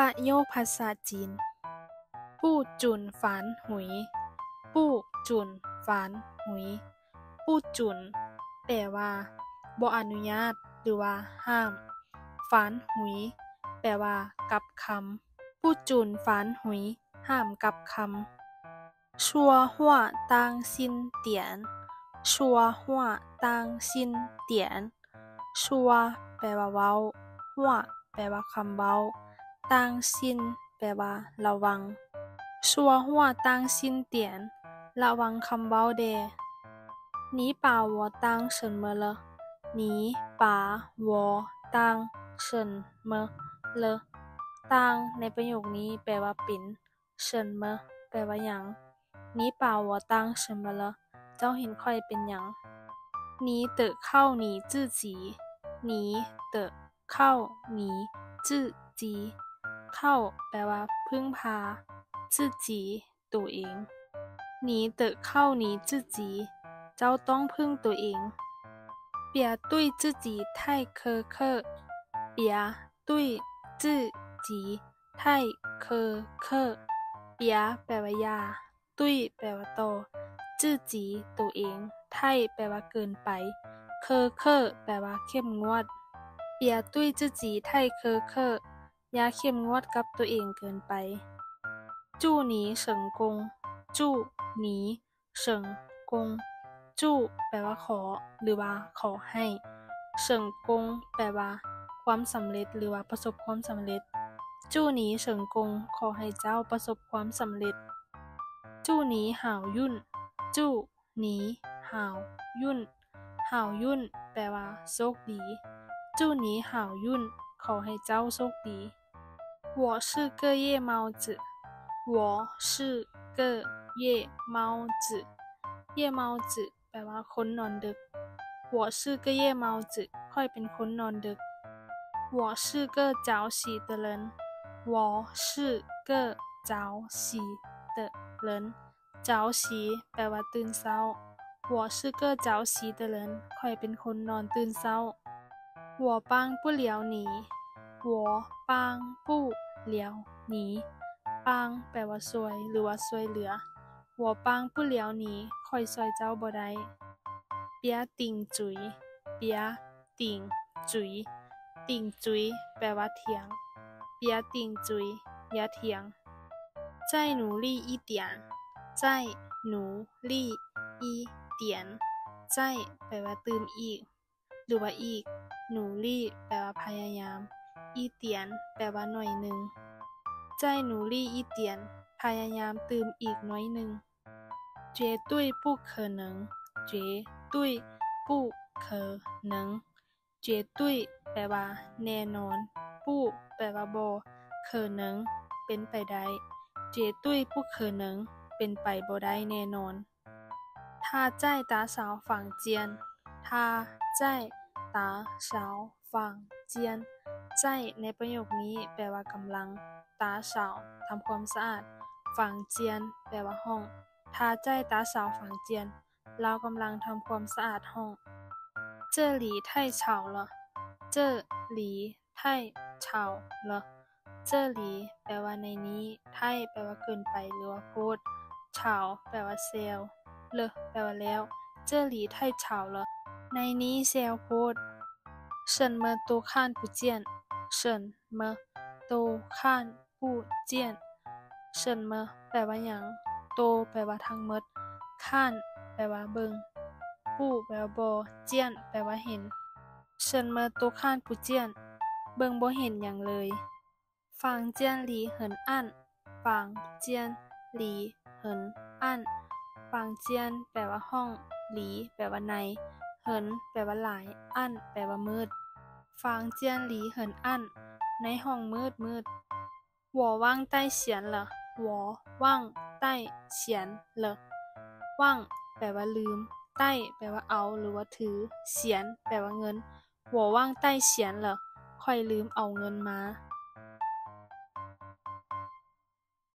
ປະໂຫຍກພາສາຈີນ 不准反悔 不准反悔 不准 ແປວ່າ ບໍ່ອະນຸຍາດ ຫຼືວ່າ ຫ້າມ 反悔 ແປວ່າ ກັບຄຳ 不准反悔 ຫ້າມກັບຄຳ 说话当心点 说话当心点 说 ແປວ່າ ເວົ້າ 话 ແປວ່າ ຄຳເວົ້າ 当心 ແປວ່າ ລະວັງ 说话当心点 ລະວັງຄຳເວົ້າແດ່ 你把我当什么了 你把我当什么了 当 ໃນປະໂຫຍກນີ້ ແປວ່າ ເປັນ 什么 ແປວ່າຫຍັງ 你把我当什么了 ເຈົ້າເຫັນຂ້ອຍເປັນຫຍັງ 你得靠你自己 你得靠你自己 靠 ແປວ່າ ເພິ່ງພາ 自己 ໂຕເອງ 你得靠你自己 ເຈົ້າຕ້ອງເພິ່ງໂຕເອງ 别对自己太苛刻 别对自己 太苛刻 别 ແປວ່າ ຢ່າ 对 ແປວ່າ ຕໍ່ 自己 ໂຕເອງ 太 ແປວ່າ ເກີນໄປ 苛刻 ແປວ່າ ເຂັ້ມງວດ 别对自己太苛刻 ຢ່າເຂັ້ມງວດກັບໂຕເອງເກີນໄປ 祝你成功 祝你 成功 ຈູ ແປວ່າ ຂໍ ຫຼືວ່າ ຂໍໃຫ້ ເສີງກົງ ແປວ່າ ຄວາມສຳເລັດ ຫຼືວ່າ ປະສົບຄວາມສຳເລັດ ຈູໜີເສີງກົງ ຂໍໃຫ້ເຈົ້າປະສົບຄວາມສຳເລັດ ຈູໜີຫາວຫຍຸ້ນ ຈູໜີຫາວຫຍຸ້ນ ຫາວຫຍຸ້ນ ແປວ່າ ໂຊກດີ ຈູໜີຫາວຫຍຸ້ນ ຂໍໃຫ້ເຈົ້າໂຊກດີ 我是个夜猫子 我是个夜猫子 夜猫子 ແປວ່າ ຄົນນອນດຶກ 我是个夜猫子 ຂ້ອຍເປັນຄົນນອນດຶກ 我是个早起的人 我是个早起的人 早起 ແປວ່າ ຕື່ນເຊົ້າ 我是个早起的人 ຂ້ອຍເປັນຄົນນອນຕື່ນເຊົ້າ 我帮不了你 我帮不了你 帮 ແປວ່າ ຊ່ວຍ ຫຼືວ່າ ຊ່ວຍເຫຼືອ 我帮不了你 ຂ້ອຍຊ່ວຍເຈົ້າບໍ່ໄດ້ 别顶嘴 别顶嘴 顶嘴 ແປວ່າ ຖຽງ 别顶嘴 ຢ່າຖຽງ 再努力一点 再努力一点 再 ແປວ່າ ຕື່ມອີກ ຫຼືວ່າ ອີກ 努力 ແປວ່າ ພະຍາຍາມ 一点 ແປວ່າ ໜ້ອຍໜຶ່ງ 再努力一点 ພະຍາຍາມຕື່ມອີກໜ້ອຍໜຶ່ງ 绝对不可能 绝对不可能 绝对 ແປວ່າ ແນ່ນອນ 不 ແປວ່າ ບໍ່ 可能 ເປັນໄປໄດ້ 绝对不可能 ເປັນໄປບໍ່ໄດ້ແນ່ນອນ 他在打扫房间 他在打扫房间 在 ໃນປະໂຫຍກນີ້ ແປວ່າ ກຳລັງ 打扫 ທຳຄວາມສະອາດ 房间 ແປວ່າ ຫ້ອງ 他在打扫房间 ລາວກຳລັງທຳຄວາມສະອາດຫ້ອງ 这里太吵了 这里太吵了 这里 ແປວ່າ ໃນນີ້ 太 ແປວ່າ ເກີນໄປ ຫຼືວ່າ ໂພດ 吵 ແປວ່າ ແຊວ 了 ແປວ່າ ແລ້ວ 这里太吵了 ໃນນີ້ແຊວໂພດ 什么都看不见 什么都看不见 什么 ແປວ່າຫຍັງ 都 ແປວ່າ ທັງໝົດ 看 ແປວ່າ ເບິ່ງ 不 ແປວ່າ ບໍ່ 见 ແປວ່າ ເຫັນ 什么都看不见 ເບິ່ງບໍ່ເຫັນຫຍັງເລີຍ 房间里很暗 房间里很暗 房间 ແປວ່າ ຫ້ອງ 里 ແປວ່າ ໃນ 很 ແປວ່າ ຫຼາຍ 暗 ແປວ່າ ມືດ 房间里很暗 ໃນຫ້ອງມືດມືດ 我忘带钱了 我忘带钱了 忘 ແປວ່າ ລືມ 带 ແປວ່າ ເອົາ ຫຼືວ່າ ຖື 钱 ແປວ່າ ເງິນ 我忘带钱了 ຂ້ອຍລືມເອົາເງິນມາ